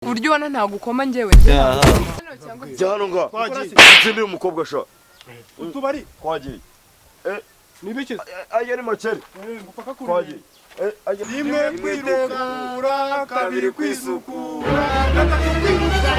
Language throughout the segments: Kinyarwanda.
Ku buryo ubona ntagukoma njyewe. Jya hano ngaha utsindire umukobwa sha. Utubari. Twagiye. Nibiki? Aya ni makeri. Ngupaka kuri. Twagiye. Aya Rimwe kwitegura, kabiri kwisukura, gatatu kwiruka.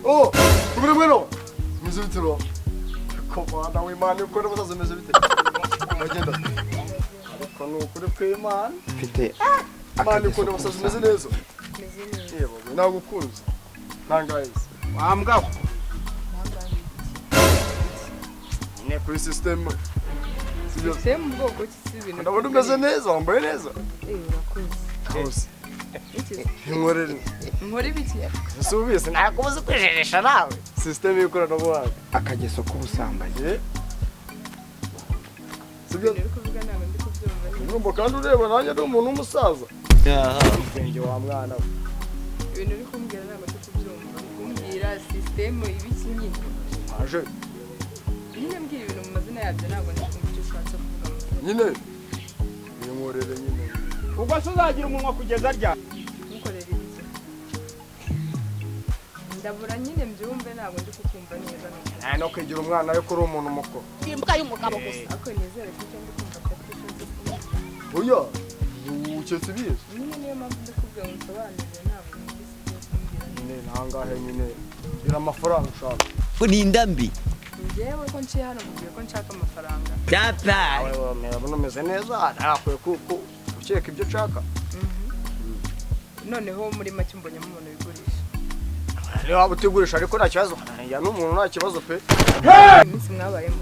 Oh, ubure mweno. Meze bite ro? Komanda w'Imana uko n'abasaza meze bite? Bagenda. Ariko ni ukuri kw'Imana. Mfite Imana uko n'abasaza meze neza. Yebo, nagukunze. Nangaye. Wa mbwa. Ne kuri system. Sibyo. Se mu bwoko ki si ibintu? Ndabona umeze neza, wambaye neza. Eh, urakoze. Hose. Iki? Inkorere. Nkora ibiki? Ese ubizi nakubuze kwijejesha nawe. System y'ikoranabuhanga. Akageso k'ubusambanyi. Eh. Sibyo. Ibintu uri kuvuga ntabwo ndi kubyumva neza. Urumva kandi ureba nanjye ndi umuntu w'umusaza. Ubwenge wa mwana we. Ibintu uri kumbwira ntabwo ndi kubyumva. Uri kumbwira sisitemu ibiki nyine. Aje. Nyine mbwira ibintu mu mazina yabyo, ntabwo ndi kumva icyo ushatse kuvuga mu mazina. Nyine. Inkorere nyine. Ubwo se uzagira umunwa kugeza rya? Ntukorere ibiki? Ndabura nyine mbyumve, ntabwo ndi kukumva neza nuko. Nta no kwigira umwana ariko uri umuntu mukuru. Imbwa y'umugabo gusa. Ariko nizere ko icyo ndi kumva atari cyo ushatse kuvuga. Oya, uketse ibizi. Nyine niyo mpamvu ndi kubwira ngo unsobanurire, ntabwo numvise ibyo kumbwira. Nyine nangahe nyine. Gira amafaranga ushaka. Urinda mbi. Njyewe ko nciye hano mubwiye ko nshaka amafaranga. Data. Urabona umeze neza, ntakwiye gukeka ibyo ushaka. Noneho muri make mbonyemo umuntu wigurisha. Niba waba utigurisha ariko nta kibazo. Njya n'umuntu nta kibazo pe. Iminsi mwabayemo.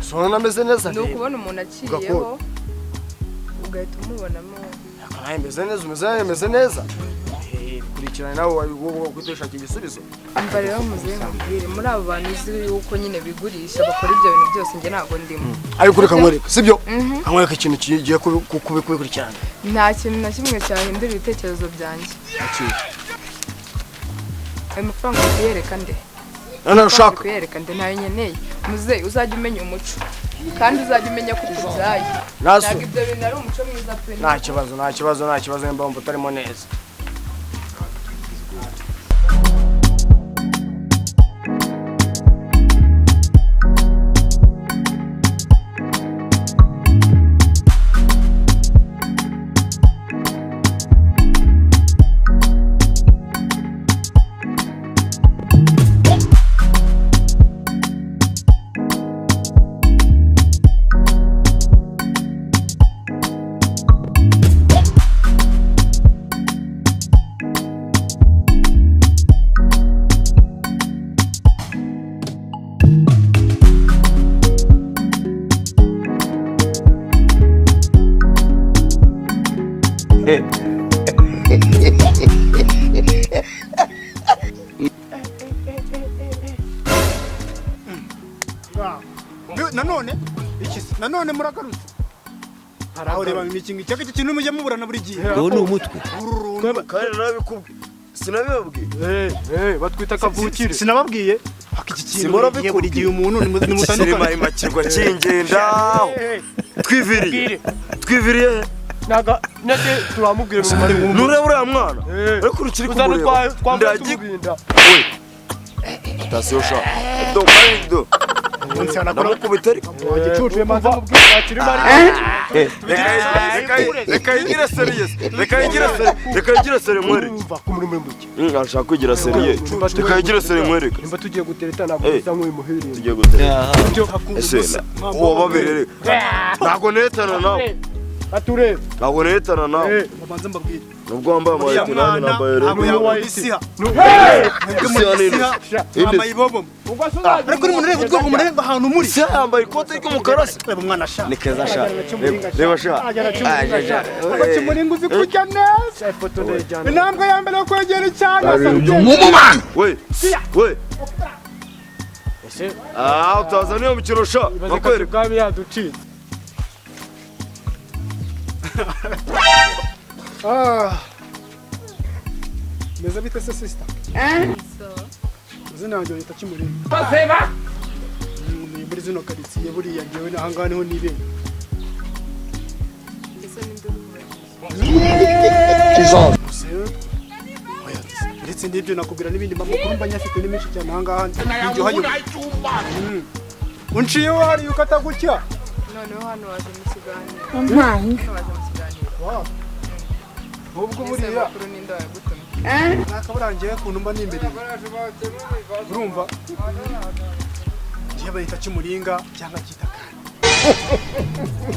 So nameze neza. Ni ukubona umuntu aciyeho ugahita umubonamo. Nawe meze neza, umeze neza, meze neza. Kurikirana nawe wowe kudushakira igisubizo. Umva rero muzehe, mubwire muri abo bantu uzi yuko nyine bigurisha bakora ibyo bintu byose, njye ntabwo ndimo. Ariko reka nkwereke, sibyo? Nkwereke ikintu kigiye kubikurikirana. Nta kintu na kimwe cyahindura ibitekerezo byanjye. Ayo mafaranga uri kuyereka nde? None Uri ushaka. kuyereka nde? Ntayo nkeneye. Muzehe, uzajya umenya umuco kandi uzajya umenya ko ukubyaye. Naso. Ntabwo ibyo bintu ari umuco mwiza pe. Nta kibazo, nta kibazo, nta kibazo nimba wumva utarimo neza. Nanone iki se? Nanone muragarutse. Aho reba imikingo icyaka iki kintu mujya muburana buri gihe. Uwo ni umutwe. Kandi narabikubwiye. Sinabibabwiye. Batwita kavukire. Sinababwiye. Haka iki kintu Simora buri gihe buri gihe umuntu Kirima nimutandukane. imakirwa kingendaho. Twiviriye. Twiviriye. Naga nate turamubwira mu mari. Nureba uriya mwana. Ariko urukiri kumureba. Ndagi. Atasiyo sha. Do kandi do. Munsi yanakora Ndamukubita ariko. gicucu Manza mubwira akiri mari. Reka yigire sérieux, reka yigire sérieux, reka yigire sérieux mwereke. Urumva ko muri muke. Arashaka kwigira sérieux, reka yigire sérieux mwereke. Nimba tugiye gutereta ntabwo Eh. bisa nk'uyu. Tugiye gutereta. Ese Ese uwo baberere, ntabwo neretana nawe. Aturebe. Ntabwo neretana nawe. Babanza mbabwire. Nubwo wambaye Uriya amayeti, nanjye mwana nambaye ntabwo rero. yabona isiha. Mwebwe muri Isiha ni isiha inde? mwambaye ibobo. Ariko umuntu ureba utwoko, mureba ahantu muri. Isiha yambaye ikote ry'umukara se? Reba umwana sha. Ni keza sha, reba sha. Abakimuringa uzi kurya neza. Ifoto ndayijyana. Intambwe ya mbere yo kwegera icyana. We we, ah, utaza niyo mukino sha, bakwereka. Ubwami yaducitse. Ah. Meze bite se, sister? So Izina yanjye bita Kimuringa. Ni muri zino karitsiye buriya, njyewe ahangaha niho nibera. Ese ninde ukubajije? Gusa oya, ndetse n'ibyo nakubwira n'ibindi makuru mba nyafite ni menshi cyane ahangaha niryohayo. Unciyeho hariya ukata gutya. Noneho hano waje mu kiganiro, hano waje mu kiganiro. Wow. Ubwo Ese buriya amakuru ninde wayagutumye? Nakaburangiye ukuntu mba nimbereye. Urumva? Njye bayita Kimuringa cyangwa cyita kane.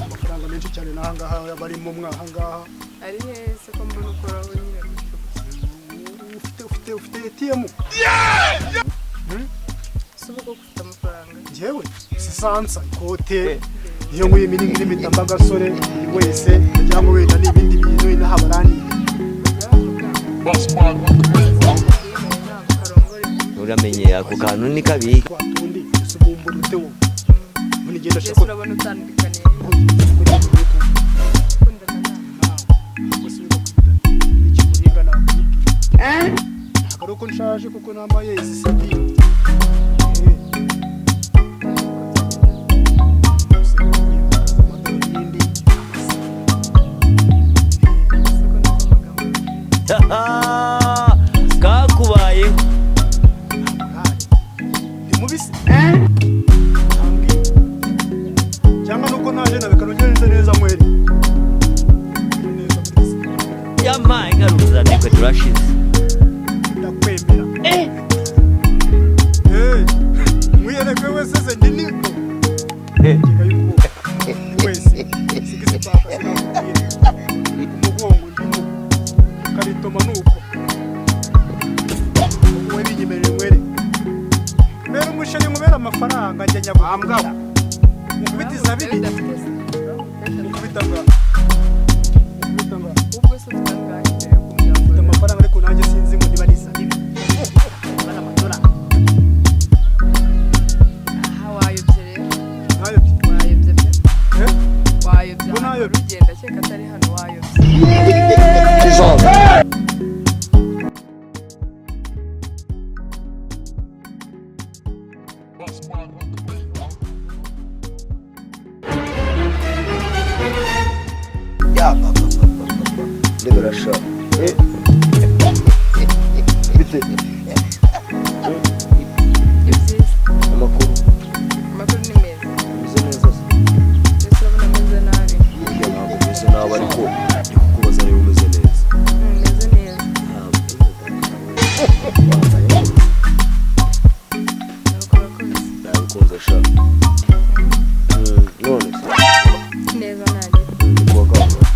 Amafaranga menshi cyane n'ahangaha barimo mwahangaha. Ari hese ko mbona ukoraho nyine gutyo gusa? Ufite ATM? Si ubu koko ufite amafaranga? Njyewe sisansa ikote iyo nguye imiringa n'imitamba agasore buri wese cyangwa wenda n'ibindi bintu inaha baraniye. Uramenye ako kantu ni kabi. Twa tundi usubumbura ute wowe muri ngenda Mbese shako. urabona utandukaniye ukundana nawe? Ntabwo ari uko nshaje kuko nambaye izi sidi. Amadarubindi. Ese ko niko amagambo? Kakubayeho. Ni mubisi Ambwira. Cyangwa nuko naje nawe kanugenze neza mwere neza muri Yampaye ingaruza nitwe turashize. Ndakwemera. Eh, mwiyereke wese se ndi niko. Ingingo y'ukuboko wese sigisi paka sinakubwira umugongo ndimo karitoma nuko wowe binyemerere mwere mbere umusheri mubera amafaranga njya nyabukunda mukubitiza bibiri. Udafite se? Mukubita nga mukubita nga. Ubwo se ufite angahe mbere yo kumbwira ngo Mfite amafaranga ariko nanjye sinzi ngo niba ari isabine niba ari amadolari. Aha wayobye rero. Nayobye? Wayobye pe. Eh? Wayobye. Ngo Ahantu nayobye? ugenda akeka atari hano, wayobye. Ya papa papa, ndebera sha. Eh, bite? Ni byiza. Amakuru? Amakuru ni meza. Umeze neza se? Mbese urabona ameze nabi? Oya, ntabwo umeze nabi, ariko ndi kukubaza niba umeze neza. Meze neza. Wambaye neza. Nuko urakoze. Nabikunze sha. None se? Neza nari. Ni kuwa kangahe?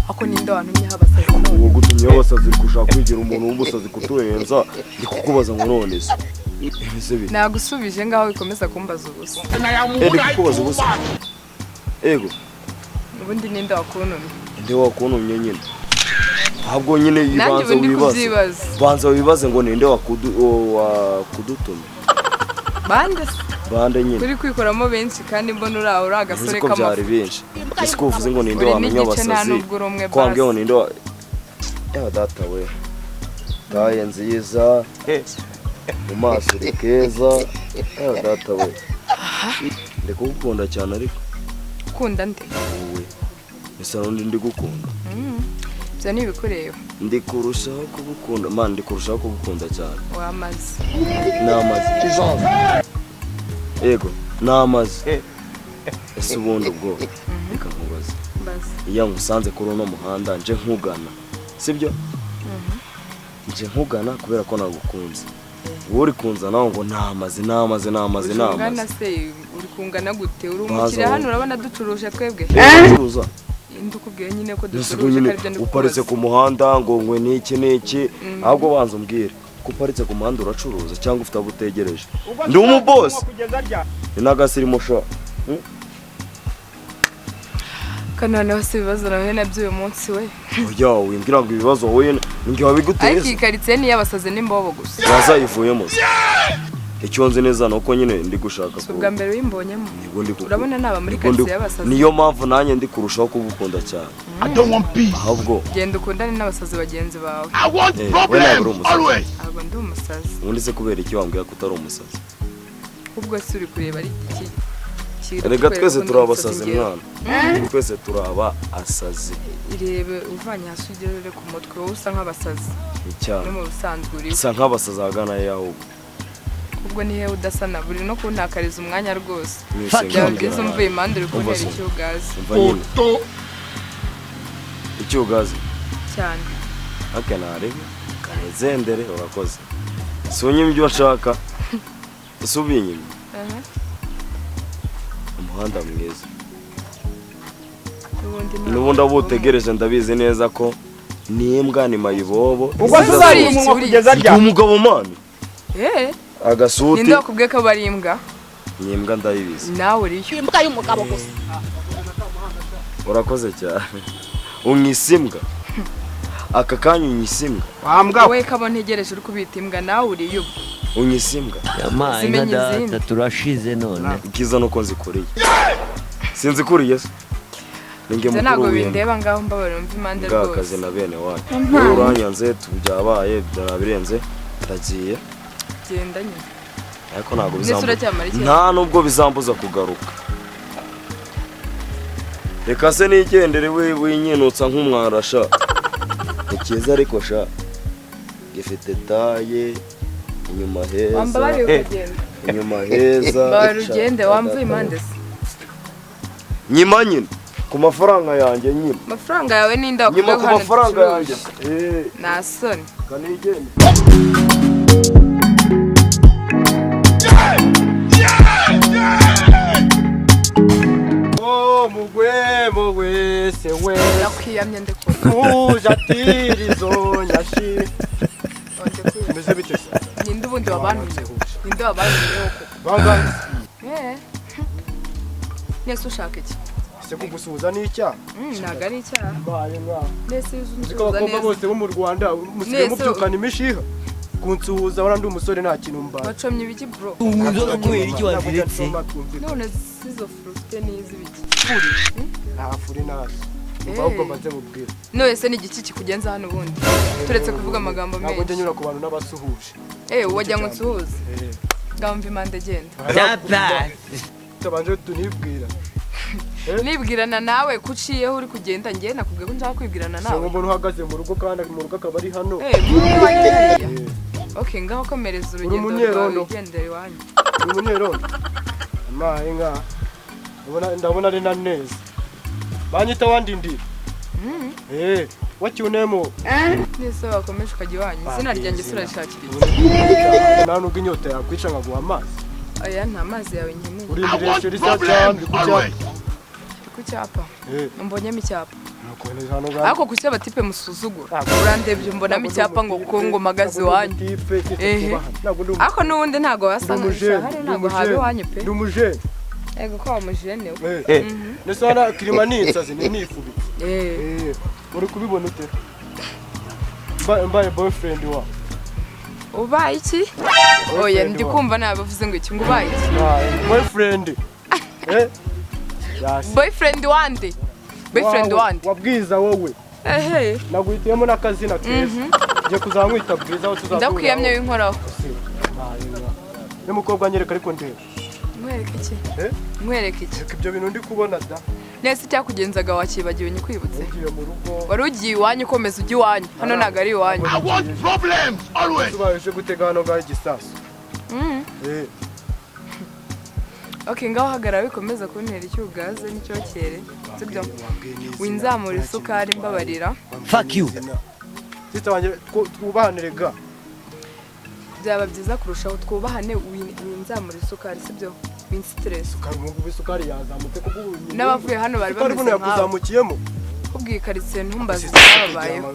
Ako ninde wantumyeho abasazi none? Uwo gutumyeho abasazi uri gushaka kwigira umuntu w'umusazi kuturenza. Ndi kukubaza ngo none se bimeze bite? Nagusubije ngaho bikomeza kumbaza ubusa. Eh, ndi kukubaza ubusa, ego. Ubundi ninde wakuntumye? Nde wakuntumye nyine? Ahubwo nyine Nanjye ibanza ubu ndi wibaze. kubyibaza. Banza wibaze ngo ninde wakudutumye. Bande se? Bande nyine. Uri kwikoramo benshi kandi mbona uri aho uri agasore Uzi ko byari k'amafu. benshi. Ese ko uvuze ngo ninde Uri wamenya n'igice nta abasazi? nubwo uri umwe Ko wambwiye ngo basi. ninde wa yawe? Data we, taye nziza, mu maso uri keza. Yawe data we, ndi kugukunda cyane ariko. Ukunda nde? Wowe bisa n'undi ndi gukunda. Ibyo ni ibikureba. Ndi kurushaho kugukunda man, ndi kurushaho kugukunda cyane. Wamaze. Ni amazi, yego ni amazi. Ese ubundi ubwo reka nkubaze, Mbaza. Iyo nkusanze kuri uno muhanda nje nkugana, sibyo? Nje nkugana kubera ko nagukunze. Wowe uri kunzanaho ngo namaze namaze namaze Uri kungana namaze. Se uri kungana gute? Uri Baza umukiriya wowe. hano, urabona ducuruje twebwe? Ucuruza? Ndukubwiye nyine ko Ese ducuruje, nyine kandi ibyo uparitse ndikubaza. ku muhanda ngo ngwe niki niki? Ahubwo banza umbwire ko uparitse ku muhanda, uracuruza cyangwa ufite abo utegereje? Ndi umubosi, ni n'agasirimu sha. Ko noneho si ibibazo nahuye nabyo uyu munsi we. Oya, wimbwira ngo ibibazo wowe ni njye Ariko wabiguteye. iyi karitsiye ni iy'abasazi n'imbobo gusa. Wazayivuyemo se? Icyo nzi neza ni uko nyine ndi gushaka Si ubwa mbere uyimbonyemo. Nibwo ndi Urabona naba muri nibwo karitsiye y'abasazi. Niyo mpamvu nanjye ndi kurushaho kugukunda cyane. Ahubwo Genda ukundane n'abasazi bagenzi bawe. We ntabwo uri umusazi. Ntabwo ndi umusazi. Ubundi se kubera iki wambwira ko utari umusazi? Ahubwo se uri kureba ari iki kiri Erega kukwereka twese ko ndi turi umusazi abasazi njyewe? mwana, twese turi aba asazi. Irebe uvanye hasi ugerere ku mutwe, wowe usa nk'abasazi. Icyana No mu busanzwe uriwe. isa nk'abasazi ahagana he ahubwo? Ubwo ni hehe udasa na buri no kuntakariza umwanya rwose? Mwese Byaba nkambwira byiza nabi. umvuye impande, uri Umva kuntera se. icyugazi. Umva nyine, icyugazi. Cyane. Ake narebe kanezendere, urakoze. Si unyima ibyo nshaka, si ubinyima. Aha. Umuhanda mwiza. N'ubundi ntabwo N'ubundi abo utegereje ndabizi neza ko ni imbwa, ni mayibobo. Ubwo Ese tuzarya uri iki, umunwa uri kugeza Ndi ryari? umugabo man. Eh, Agasuti. ninde wakubwiye ko bari imbwa? Ni imbwa, ndabizi. Nawe uriyo. Imbwa y'umugabo gusa. Urakoze cyane. Unyise imbwa aka kanya, unyise imbwa. Wambwa. Wowe kabo ntegereje uri kubita imbwa, nawe uriyo ubwo. Unyise imbwa. Yampaye nka Zimenye data. izindi. Turashize none. Ibyiza nuko nzikuriye, sinzikuriye se ninjye Ibyo mukuru ntabwo w'imbwa. bindeba, ngaho mbabarira umva impande Bwakazi rwose. na bene wacu, wowe uranyanze, byabaye byarabirenze, ndagiye. Genda nyine. Ariko ntabwo Ndetse bizambuza, uracyamara iki? nta nubwo bizambuza kugaruka. Reka se nigendere, we winyinutsa nk'umwanda sha. Ni cyiza ariko sha, gifite taille, inyuma heza. Wambabariye ukagenda. Inyuma heza. Mbabarira Sha, ugende, wamvuye impande se. Nyima nyine ku mafaranga yanjye, nyima. Amafaranga yawe ninde Nyima wakubwiye ku ko hano mafaranga ducuruje? yanjye. Eh, Nta soni. kanigende. Oh, mugwe mugwe se we. Ndakwiyamye, ndekura. Ujatirizo nyashi. Meze bite se? Ninde ubundi wabantuye? Ninde wabantuyeho koko? Bangahe? Eh. Nese ushaka iki? Se kugusuhuza ni icyaha? Ntabwo ari icyaha. Mbaye nka Nese Uzi ko unsuhuza abakobwa neza. bose bo mu Rwanda musigaye Nese- mubyukana imishiha kunsuhuza, wara ndi umusore nta kintu mbaye. Wacomye ibiki bro? Unywa inzoga kubera iki? Ntabwo njya Waziretse. nsoma, twumvikane. None sizo furufite n'iz'ibiki? Nta furi nazo. Eh. Ahubwo mbanze mubwire. None se ni igiki kikugenza hano ubundi, turetse kuvuga amagambo Ntabwo njya menshi? nyura ku bantu n'abasuhuje. Eh, wajya ngo nsuhuze? Eh. Ngaho mva impande, genda. Data. Tutabanje tunibwira. Nibwirana nawe ko uciyeho uri kugenda? Njye nakubwiye ko nshaka kwibwirana Si nawe. umuntu uhagaze mu rugo, kandi mu rugo akaba ari hano. Eh, muri iwanyu hariya. Eh, Okay, ngaho komereza Uri urugendo rwawe, umunyerondo. wigendere iwanyu. Uri umunyerondo. Amaye nka ndabona ari na neza. Banyita wandindira. Eh, what you name? Nese wakomeje ukajya iwanyu, izina ryanjye se urarishakira iki? Nta nubwo inyota yakwica nkaguha amazi. Oya, nta mazi yawe nkeneye. Urindiriye chérie sa cyane uri ku cyapa? Ndi ku cyapa? Eh, Mbonyemo icyapa. Nuko ni hano ngaho. Ariko kuki abatipe musuzugura? Urandebye umbonamo icyapa ngo kuko ngo mpagaze iwanyu. Ehe. Ariko n'ubundi ntabwo wasa Ndi umujene, nka hari ndi ntabwo haba umujene, iwanyu pe. Ndi umujene. Ego ko wamujene we. Eh. Nese hano kirima ni insazi ni nifubitse. Eh, Eh, uri kubibona ute? Mbaye boyfriend wa. Ubaye iki? Oya, Boyfriend ndi wa. kumva nabavuze ngo iki, ngo ubaye iki? Boyfriend. Eh? Yasi. Boyfriend wande? Boyfriend Wawe, wande? Wabwiza wowe. Ehe. Naguhitiyemo n'akazina keza. Ngiye kuzamwita Bwiza aho tuzahurira. Ndakwiyamye, w'inkoraho. N'umukobwa anyereka ariko ndeba. Nkwereke iki? Eh? Nkwereke iki? Reka ibyo bintu ndi kubona da. Nese icyakugenzaga wakibagiwe nyikwibutse? Ngiye mu rugo. Wari ugiye iwanyu, ukomeza ujya iwanyu, hano ntabwo ari iwanyu. Tubaye uje gutega hano ngaho igisasu. Eh, Okay, ngaho hagarara bikomeza kuntera icyugaze n'icyokere, sibyo? Winzamura isukari, mbabarira. Fuck you. Sister wanjye, twubahanire ga. Byaba byiza kurushaho twubahane, winzamura isukari, sibyo? Winstress. Isukari ubu ngubu, isukari yazamutse kuko ubu N'abavuye hano bari isukari bameze buno nkawe. Yakuzamukiyemo. Kubwiye karitsiye, ntumbaze ibyababayeho.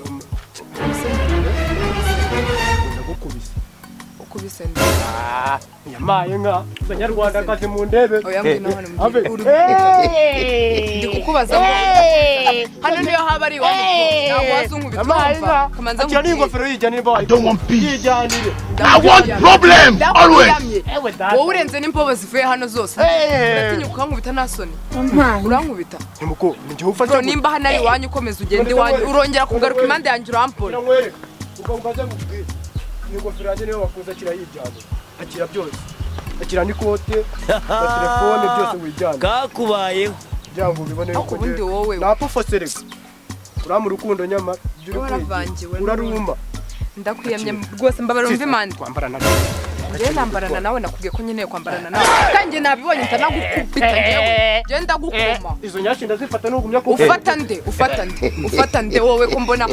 Ndagukubise. Ukubise nde? Yamaye nka banyarwandakazi mu ndebe. Oya, ngwino hano Ave. mbwira. Ndi kukubaza ngo hano niyo haba ari iwanyu ntabwo wazunkubita. Yamaye Urumva? nka. Kamanza Akira nkubwire. n'ingofero yijyanire ba. I don't want peace. Yijyanire. I want problems always. Ndakwiyamye. Wowe urenze n'imbobo zivuye hano zose, uratinya ukankubita? Nta soni, urankubita? Ntimuko ni njye ufashe. Bro, nimba hano ari iwanyu, ukomeza ugenda iwanyu. Urongera kugaruka impande yanjye, urampora. Nkwereka ubwo mbaze nkubwire, iyi ngofero yanjye niyo wakuze. Akira, yijyane, akira byose, akira n'ikote na telefone, byose wijyane. Kakubayeho. Kugira ngo ubibone Ariko yuko ubundi njye wowe napfa sereka uramu urukundo, nyamara ibyo uri Waravangiwe kwigira urarumba. Ndakwiyamye rwose, mbabarira, umva imande. Twambarana. Njyewe nambarana nawe? Nakubwiye ko nkeneye kwambarana nawe, kandi njye nabibonye, ndanagukubita njyewe, njyewe ndagukoma. Izo nyashi ndazifata nugumya ku Ufata nde? Ufata nde? Ufata nde wowe, ko mbona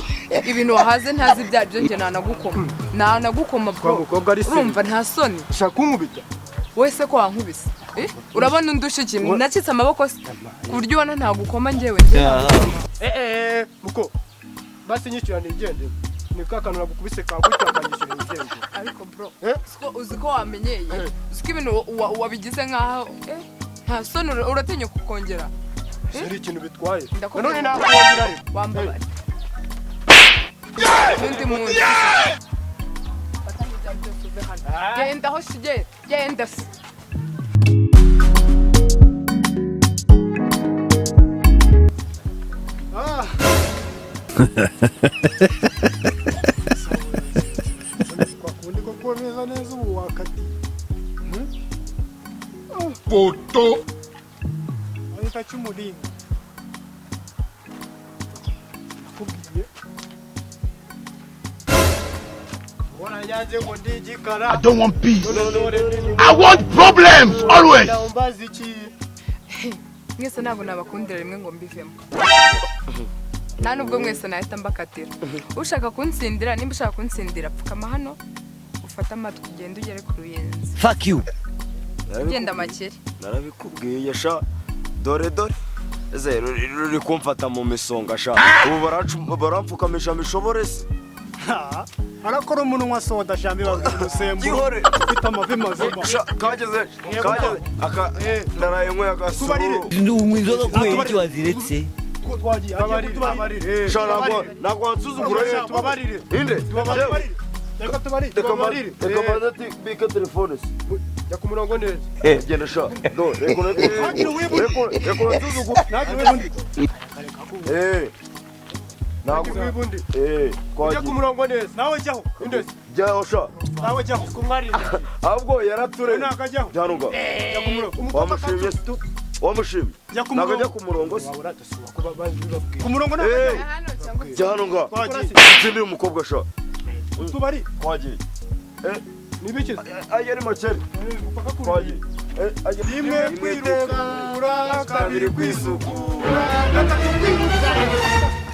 ibintu wahaze ntazi ibyaribyo? Njye nanagukoma, nanagukoma Kwa bro. mukobwa ari Urumva nta soni? Ushaka kunkubita? Wese ko wankubise? Eh? Urabona undusha ikintu? Nacitse amaboko se ku buryo ubona ntagukoma? Njyewe njye Eh, muko basi nyishyura nigendere, ni ka kantu nagukubise kagutya, akanyishyura nigendere. Ariko bro, Eh? uzi ko wamenyeye? Uzi ko ibintu wabigize nkaho, nta soni, uratinya kukongera? Ari ikintu bitwaye? Ndakubwira. Nanone nakongera ariko. Wambabara n'undi munsi. Fata n'ibyawe byose uve hano. Genda aho shige, genda se. Ah. Kwa kundi ko kuba meza neza ubu wakatiye. Photo. Ahita cy'umuringa Nakubwiye. Ubona nyanze ngo ndi igikara. I don't want peace. None I want problems always. Ndambaza iki? Mwese ntabwo nabakundira rimwe ngo mbivemo, nta nubwo mwese nahita mbakatira. Ushaka kunsindira, nimba ushaka kunsindira, pfukama hano ufate amatwi, ugende ugere ku Ruyenzi. Fuck you. Ugenda makere. Narabikubwiye sha, dore dore ese ruri kumfata mu misonga sha, ubu barampfukamisha mishobore se? Arakora umunwa soda shambi babwira umusemburo. Gihore. Ufite amavi mazima. Sha, kageze kageze aka ndaraye nyweye Tubarire. agasuru. Unywa inzoga kubera iki waziretse? Twagiye agiye kutubarire. Sha, ntabwo wansuzugura. Tubabarire. Inde? Tubabarire. Reka tubarire. Reka Tubabarire. reka mbanze bike telefone se. Jya ku murongo neza. Genda sha, do reka Ntagire uwibuka. reka uransuzugura. Ntagire uwibundi. Eh, ntabwo Wibundi. eh Ujya ku twagiye. murongo neza. Nawe jyaho. Indezi. Jyaho sha. Nawe jyaho. Kumwarira. Ahubwo yarature. Ntabwo ajyaho. Jya hano ngaho. Jya ku murongo. Wamushimye se? Wamushimye? Jya ku Ntabwo murongo. ajya ku murongo se? Wabura dasuba kuba babibabwira. Ku murongo ntabwo Eh, ajyaho. Hano cyangwa jya hano ngaho. Twagiye. Utsindire umukobwa sha. Tubari. Twagiye. Nibiki? Aya ni makeri. Upaka kure. Twagiye. Aya Rimwe kwitegura, kabiri kwisukura, gatatu kwiruka.